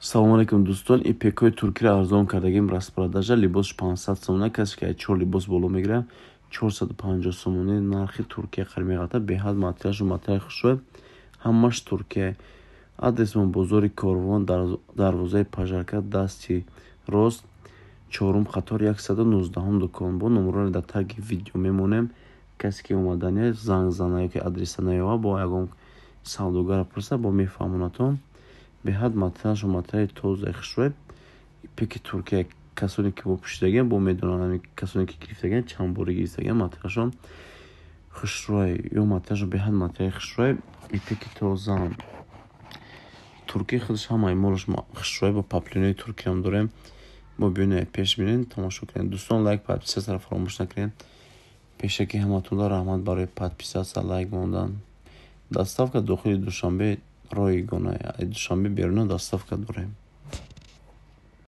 Салому алейкум, дӯстон! Ипекҳои туркиро арзон кардагим, распродажа. Либосш 500 сомона. Касе ки чор либос боло мегирад, 450 сомонӣ. Нархи Туркия қариб меғалта. Беҳад материалшу материали хушрӯй, ҳамаш Туркия. Адресмон: бозори Корвон, дарвозаи пожарка, дасти рост, чорум қатор, 119-ум дукон. Бо номерҳоро дар таги видео мемонем. Касе ки омадания, занг зана ёки адреса наёва, бо ягон савдогара пурса, бо мефаҳмонатон. Беҳад материалшо материали тозаи хушрӯй, ипеки Туркия. Касоне ки бо пӯшидагиан, бо медонанд. Касоне ки гирифтагиан, чанд бори гирифтагиан, материалшон хушрӯй ё материалшон беҳад материали хушрӯй, ипеки тоза. Туркия худаш ҳамаи молаш хушрӯй. Бо поплинои туркиям дорем. Бо биёнед, пеш бинед, тамошо кунед. Дӯстон, лайк, подписаться ро фаромӯш накунед. Пешаки ҳаматонда раҳмат барои подписаться, лайк мондан. Доставка дохили Душанбе ройгона, Душанбе беруна доставка дорем.